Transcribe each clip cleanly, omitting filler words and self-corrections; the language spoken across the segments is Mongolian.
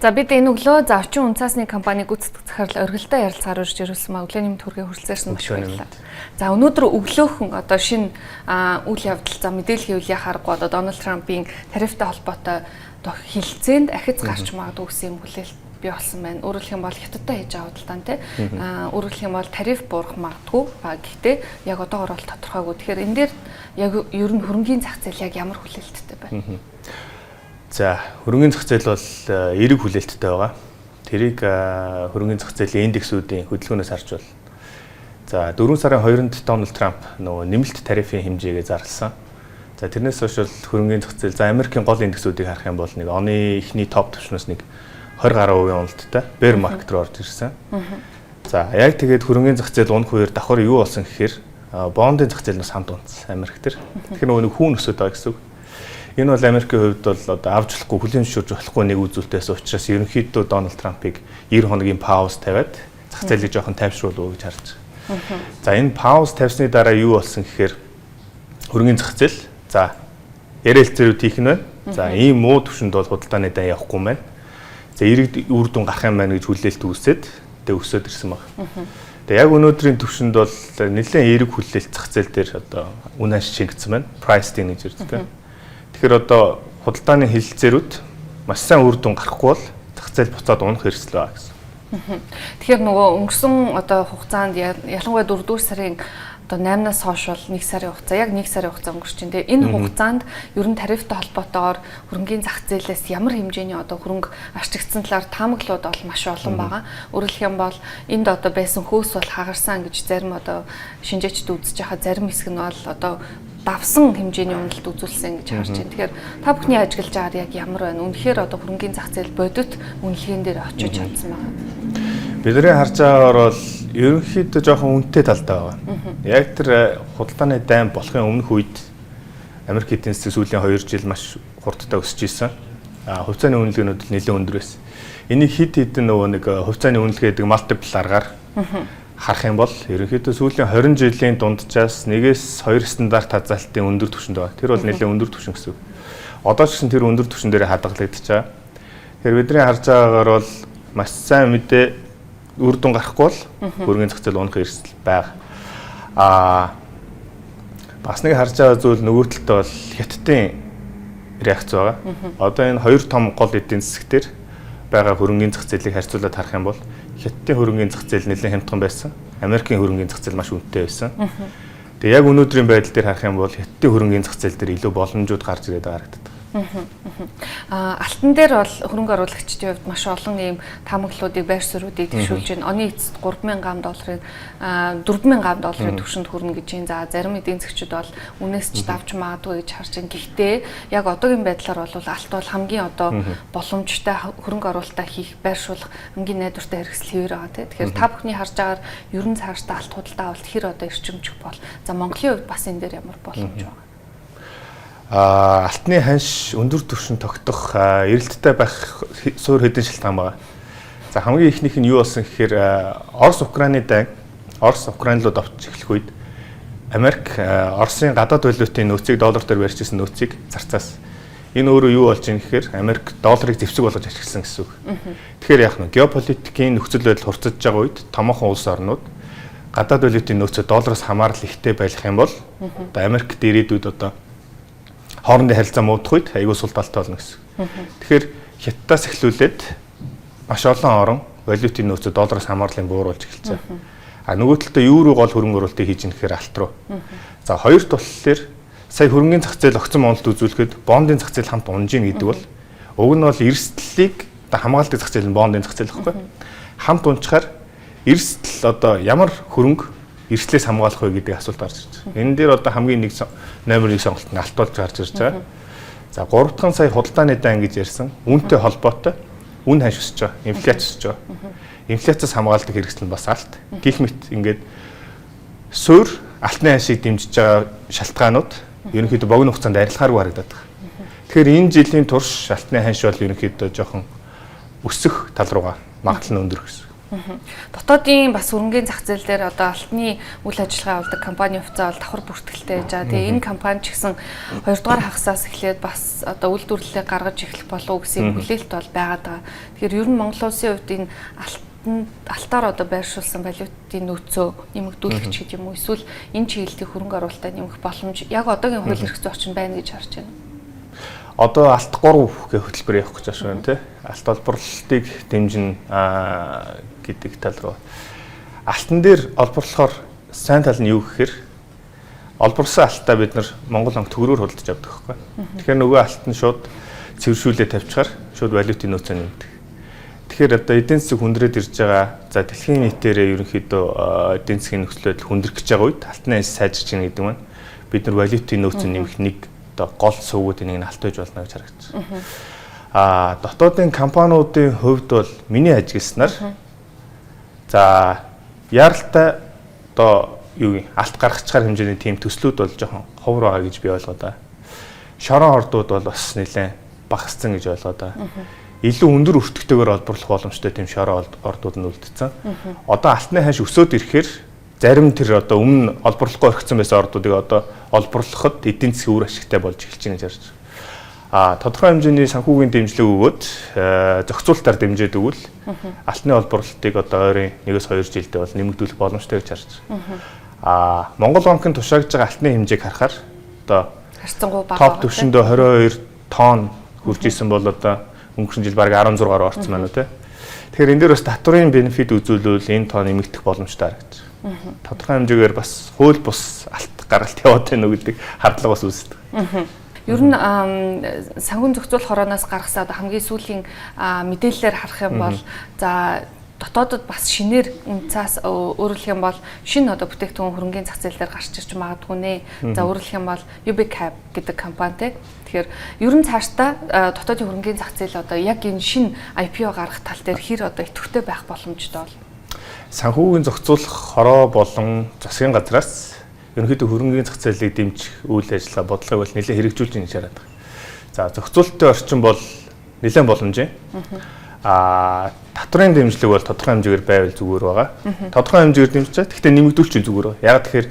За, бид энэ өглөө за Очин үнэ цаасны компани гүйцэтгэх захирал Оргилдоо ярилцгаар урьж ирүүлсэн маа өглөөний мэнд хүргэе, хүрэлцээрсэн маш баярлалаа. За, өнөөдөр өглөөхөн одоо шинэ үйл явдал, за, мэдээлэл хийвэл яхаарахгүй, одоо Дональд Трампын тарифтай холбоотой одоо хэлцээнд ахиц гарч магадгүй гэсэн юм хүлээлт бий болсон байна. Өөрөөр хэлэх юм бол Хятадтай хийж байгаа худалдаан те. Өөрөөр хэлэх юм бол тариф буурах магадгүй. Гэхдээ яг одоогор бол тодорхойгүй. Тэгэхээр энэ дээр яг ер нь хөрөнгийн зах зээл яг ямар хүлээлттэй байна? За, хөрөнгөний зах зээл бол эерэг хүлээлттэй байгаа. Тэрийг хөрөнгөний зах зээлийн индексүүдийн хөдөлгөөнөөс харж байна. За, 4 сарын 2-нд Дональд Трамп нөгөө нэмэлт тарифын хэмжээгээ зарласан. За, тэрнээс хойш бол хөрөнгөний зах зээл, за, Америкийн гол индексүүдийг харах юм бол нэг оны эхний топ түвшнээс нэг 20 гаруй хувийн уналттай bear market руу орж ирсэн. За, яг тэгээд хөрөнгөний зах зээл унах үеэр давхар юу болсон гэхээр бондын зах зээл бас хамт унасан Америк төр. Тэгэхээр нөгөө нэг хүүн өсөд байгаа гэсэн үг. Энэ бол Америкийн хувьд бол одоо авч болохгүй, хүлээн зөвшөөрж болохгүй нэг үзүүлэлтээс учраас ерөнхийдөө Дональд Трампыг 90 хоногийн pause тавиад зах зээлийг жоохон тайвшруулав гэж харж байгаа. За, энэ pause тавьсны дараа юу болсон гэхээр хөрөнгөний зах зээл, за, яриа хэлцээрүүд хийх нь байна. За, ийм муу төвшөнд бол худалдааны дан явахгүй юм байна. За, эерэг үр дүн гарах юм байна гэж хүлээлт үүсээд тэг өсөөд ирсэн баг. Тэгээ яг өнөөдрийн төвшөнд бол нэлээд эерэг хүлээлт зах зээл дээр одоо үнэ ханш шингэсэн байна. Priced in гэж ярьдаг. Тэгэхээр одоо худалдааны хэлэлцээрүүд маш сайн үр дүн гарахгүй бол зах зээл буцаад унах эрсдэл байгаа гэсэн. Тэгэхээр нөгөө өнгөрсөн одоо хугацаанд, ялангуяа 4-р сарын одоо 8-наас хойш бол 1 сарын хугацаа, яг 1 сарын хугацаа өнгөрч чинь тэгээ энэ хугацаанд ер нь тарифтай холбоотойгоор хөрөнгийн зах зээлээс ямар хэмжээний одоо хөрөнгө арчигдсан талаар таамаглууд бол маш олон байгаа. Өөрөөр хэлэх юм бол энд одоо байсан хөөс бол хагарсан гэж зарим одоо шинжээчд үзэж байгаа, зарим хэсэг нь бол одоо давсан хэмжээний уналт үзүүлсэн гэж харж байна. Тэгэхээр та бүхний ажиглаж байгаагаар яг ямар байна? Үнэхээр одоо хөрөнгийн зах зээл бодит үнэлгээнд дээр очиж чадсан байна? Бидний харж байгаагаар бол ерөнхийдөө жоохон үнэтэй талдаа байгаа. Яг тэр худалдааны дайн болохын өмнөх үед Америк эдийн засаг сүүлийн 2 жил маш хурдтай өсөж исэн. Хувьцааны үнэлгээнүүд л нэлээд өндөр байсан. Энийг хэд хэдэн нөгөө нэг хувьцааны үнэлгээ гэдэг multiple аргаар харах юм бол ерөнхийдөө сүүлийн 20 жилийн дунджаас 1-ээс 2 стандарт хазаалтын өндөр түвшинд байгаа. Тэр бол нэлээд өндөр түвшин гэсэн үг. Одоо ч гэсэн тэр өндөр түвшин дээр хадгалагдчихж байгаа. Тэгэхээр бидний харж байгаагаар бол маш сайн мэдээ, үр дүн гарахгүй бол хөрөнгөний зах зээл унах эрсдэл байгаа. Бас нэг харж байгаа зүйл, нөгөө талд бол Хятадын реакц байгаа. Одоо энэ хоёр том гол эдийн засаг дээр байгаа хөрөнгөний зах зээлийг харьцуулаад харах юм бол Хятадын хөрөнгөний зах зээл нэлээд хямдхан байсан. Америкийн хөрөнгөний зах зээл маш үнэтэй байсан. Тэгээ яг өнөөдрийн байдал дээр харах юм бол Хятадын хөрөнгөний зах зээл дээр илүү боломжууд гарч ирээд байгаа харагддаг. Алтан дээр бол хөрөнгө оруулагчдын хувьд маш олон ийм таамаглалуудыг, байр суурьуудыг дэвшүүлж байна. Оны эцэст 3000 гам долларын, 4000 гам долларын түвшинд хүрнэ гэж байна. За, зарим эдийн засгчид бол үнээс ч давж магадгүй гэж харж байна. Гэхдээ яг одоогийн байдлаар бол алт бол хамгийн одоо боломжтой хөрөнгө оруулалтаа хийх, байршуулах хамгийн найдвартай хэрэгсэл хэвээр байгаа, тийм. Тэгэхээр та бүхний харж байгаагаар ер нь цаашдаа алт худалдаа авалт хэр одоо эрчимжих бол, за, Монголын хувьд бас энэ дээр ямар боломж байгаа? Алтны ханш өндөр түвшинд тогтох, эрэлттэй байх суурь хэдэн шалтгаан байгаа. За, хамгийн эхнийх нь юу болсон гэхээр Орос Украины дайн, Орос Украин руу довтож эхлэх үед Америк Оросын гадаад валютын нөөцийг, доллар дээр барьж ирсэн нөөцийг зарцаасан. Энэ өөрөө юу болж байгаа гэхээр Америк долларыг зэвсэг болгож ашигласан гэсэн үг. Тэгэхээр яг нь геополитикийн нөхцөл байдал хурцлаж байгаа үед томоохон улс орнууд гадаад валютын нөөцөө доллароос хамаарал ихтэй байх юм бол одоо Америкт ирээдүйд одоо хоорондын харилцаа муудах үед аягүй сул талтай болно гэсэн. Тэгэхээр Хятадаас эхлүүлээд маш олон орон валютын нөөцөө доллароос хамаарлын бууруулж эхэлсэн. Нөгөө талдаа юу руу гол хөрөнгө оруулалтыг хийж ийм гэхээр алт руу. За, хоёр талаар сая хөрөнгөний зах зээл огцом уналт үзүүлэхэд бондын зах зээл хамт унж ийн гэдэг бол уг нь бол эрсдлийг одоо хамгаалдаг зах зээл нь бондын зах зээл байхгүй. Хамт унчаар эрсдэл, одоо ямар хөрөнгө эрсдлээс хамгаалах вэ гэдэг асуулт гарч ирж байгаа. Энэ дээр одоо хамгийн нэг номер 1 сонголт нь алт болж гарч ирж байгаа. За, гурав дахь нь сая худалдааны дайн гэж ярьсан. Үүнтэй холбоотой үнэ ханш өсөж байгаа. Инфляц өсөж байгаа. Инфляцаас хамгаалдаг хэрэгсэл нь бас алт. Гэх мэт ингээд суурь алтны ханшийг дэмжиж байгаа шалтгаанууд ерөнхийдөө богино хугацаанд арилгааргүй харагдаад байгаа. Тэгэхээр энэ жилийн турш алтны ханш бол ерөнхийдөө жоохон өсөх тал руугаа магадлал нь өндөр гэсэн. Дотоодын бас хөрөнгийн зах зээл дээр одоо алтны үйл ажиллагаа явуулдаг компани хувьцаа бол давхар бүртгэлтэй байж байгаа. Тэгээ энэ компани ч гэсэн 2 дугаар хагасаас эхлээд бас одоо үйлдвэрлэлээ гаргаж эхлэх болов уу гэсэн хүлээлт бол байгаад байгаа. Тэгэхээр ер нь Монгол улсын хувьд энэ алтаар одоо байршуулсан валютын нөөцөө нэмэгдүүлэх ч гэдэг юм уу, эсвэл энэ чиглэлийг хөрөнгө оруулалтаа нэмэх боломж яг одоогийн хууль эрх зүйн орчинд байна гэж харж байна. Одоо алт 3 гэх хөтөлбөр явах гэж байна, тий. Алт олборлолтыг дэмжин гэдэг тал руу. Алтан дээр олборлохоор сайн тал нь юу гэхээр олборлсон алтаа бид нар Монгол банк төгрөгөөр худалдаж авдаг байхгүй. Тэгэхээр нөгөө алт нь шууд цэвэршүүлээ тавьчихаар шууд валютын нөөцөө нэмдэг. Тэгэхээр одоо эдийн засаг хүндрээд ирж байгаа. За, дэлхийн нийтээрээ ерөнхийдөө эдийн засгийн нөхцөл байдал хүндрэх гэж байгаа үед алтны ханш сайжирч байна гэдэг нь бид нар валютын нөөцөө нэмэх нэг одоо гол сувгуудын нэг нь алт байж болно гэж харагдаж байна. Дотоодын компаниудын хувьд бол миний ажигласнаар, за, яаралтай одоо юу юм, алт гаргацгаар хэмжээний тийм төслүүд бол жоохон ховор байгаа гэж би ойлгоод байгаа. Шорон ордууд бол бас нэлээд багассан гэж ойлгоод байгаа. Илүү өндөр өртөгтэйгээр олборлох боломжтой тийм шорон ордууд нь үлдсэн. Одоо алтны ханш өсөөд ирэхээр зарим тэр одоо өмнө олборлохгүй орхисон байсан ордуудыг одоо олборлоход эдийн засгийн үр ашигтай болж эхэлж байгаа гэж харж байна. Тодорхой хэмжээний санхүүгийн дэмжлэг өгөөд, зохицуултаар дэмжиж өгвөл алтны олборлолтыг одоо ойрын 1-2 жилдээ бол нэмэгдүүлэх боломжтой гэж харж байна. Монгол банкын тушаагж байгаа алтны хэмжээг харахаар одоо харьцангуй бага. Топ түвшиндээ 22 тонн хүрч исэн бол одоо өнгөрсөн жил бараг 16 руу орсон байна уу, те. Тэгэхээр энэ дээр бас татварын benefit үзүүлвэл энэ тоо нэмэгдэх боломжтой харагдаж байна. Тодорхой хэмжээгээр бас хууль бус алт гаргалт яваад байна уу гэдэг хардлага бас үүсдэг. Ер нь санхүүн зохицуулах хорооноос гаргасан одоо хамгийн сүүлийн мэдээллээр харах юм бол, за, дотоодод бас шинээр үнцаас, өөрөлдөх юм бол шинэ одоо бүтээгдэхүүн хөрөнгийн зах зээл дээр гарч ирж магадгүй нэ. За, өөрөлдөх юм бол UBCab гэдэг компани, те. Тэгэхээр ер нь цаашдаа дотоодын хөрөнгийн зах зээл одоо яг энэ шинэ IPO гаргах тал дээр хэр одоо идэвхтэй байх боломжтой бол? Санхүүгийн зохицуулах хороо болон засгийн газраас ерөнхийдөө хөрөнгийн зах зээлийг дэмжих үйл ажиллагаа, бодлогыг бол нэлээд хэрэгжүүлж байгаа гэж хараад байна. За, зохицуулалтын орчин бол нэлээд боломжтой. Татварын дэмжлэг бол тодорхой хэмжээгээр байвал зүгээр байгаа. Тодорхой хэмжээгээр дэмжиж байгаа. Гэхдээ нэмэгдүүлчих зүгээр байгаа. Яг тэгэхээр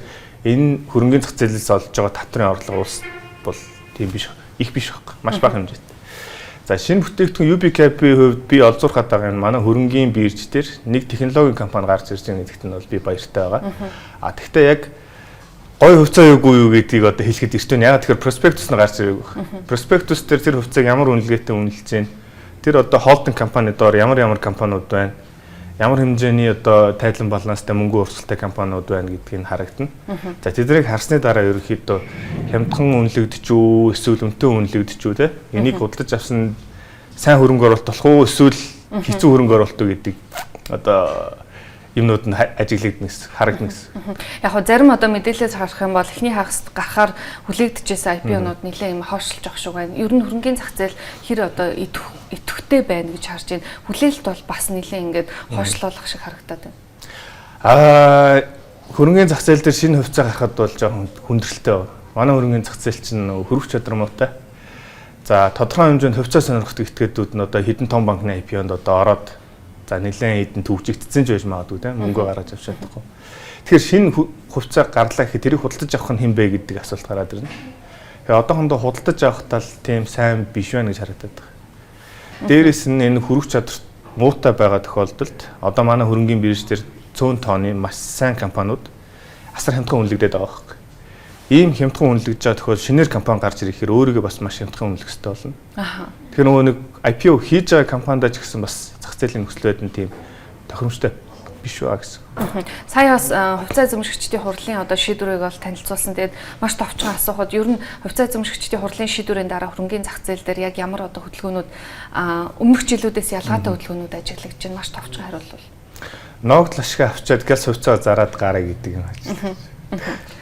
энэ хөрөнгийн зах зээлээс олж байгаа татварын орлого улс бол тийм биш, их биш байхгүй. Маш бага хэмжээтэй. За, шинэ бүтээгдэхүүн UBCab-ийн хувьд би олзуурхад байгаа юм, манай хөрөнгийн бирж дээр нэг технологийн компани гарч ирж байгаа гэдэгт нь бол би баяртай байгаа. Тэгвэл яг гой хувьцаа юугүй юу гэдгийг одоо хэлэхэд эрт байна. Яг тэгэхээр проспектус нь гарч ирээгүй. Проспектус дээр тэр хувьцааг ямар үнэлгээтэй үнэлж байна? Тэр одоо холдинг компани доор ямар ямар компаниуд байна? Ямар хэмжээний одоо тайлан баланстай, мөнгө урсгалтай компаниуд байна гэдгийг харагдана. За, тэднийг харсны дараа ерөнхийдөө хямдхан үнэлэгдэж үү, эсвэл үнэтэй үнэлэгдэж үү, те? Энийг худалдаж авсан сайн хөрөнгө оруулалт болох уу, эсвэл хэцүү хөрөнгө оруулалт уу гэдэг одоо юмнууд нь ажиглагдана гэсэн, харагдана гэсэн. Яг хоо зарим одоо мэдээлэлээс харах юм бол эхний хагаст гарахаар хүлээгдэжсэн IPO-нууд нэлээд юм хойшлж явах шиг байна. Ер нь хөрөнгийн зах зээл хэр одоо идэвхтэй байна гэж харж байна? Хүлээлт бол бас нэлээд ингээд хойшлуулах шиг харагдаад байна. Хөрөнгийн зах зээл дээр шинэ хувьцаа гаргахад бол жоохон хүндрэлтэй байна. Манай хөрөнгийн зах зээл чинь хөрвөх чадвар муутай. За, тодорхой хэмжээнд хувьцаа сонирхдаг этгээдүүд нь одоо хэдэн том банкны IPO-нд одоо ороод, за, нэлээд хэдэн түгжигдсэн ч байж магадгүй, тийм, мөнгө гаргаж авч чадахгүй. Тэгэхээр шинэ хувьцаа гарлаа гэхэд тэрийг худалдаж авах нь хэн бэ гэдэг асуулт гараад ирнэ. Тэгээ одоохондоо худалдаж авах тал тийм сайн биш байна гэж харагдаад байна. Дээрээс нь энэ хөрвөх чадвар муутай байгаа тохиолдолд одоо манай хөрөнгийн бирж дээр цөөн тооны маш сайн компаниуд асар хямдхан үнэлэгдээд байгаа байхгүй. Ийм хямдхан үнэлэгдэж байгаа тохиолдолд шинээр компани гарч ирэхээр өөрийгөө бас маш хямдхан үнэлэх хэрэгтэй болно. Тэгэхээр нөгөө нэг IPO хийж байгаа компанидаа ч гэсэн бас зах зээлийн нөхцөл байдал нь тийм тохиромжтой биш ба гэсэн. Сая бас хувьцаа эзэмшигчдийн хурлын одоо шийдвэрийг бол танилцуулсан. Тэгээд маш товчхон асуухад, ер нь хувьцаа эзэмшигчдийн хурлын шийдвэрийн дараа хөрөнгийн зах зээл дээр яг ямар одоо хөдөлгөөнүүд, өмнөх жилүүдээс ялгаатай хөдөлгөөнүүд ажиглагдаж байна? Маш товчхон хариулвал. Ногдол ашиг авчаад гяс хувьцаа зараад гараа гэдэг юм ажиллаж.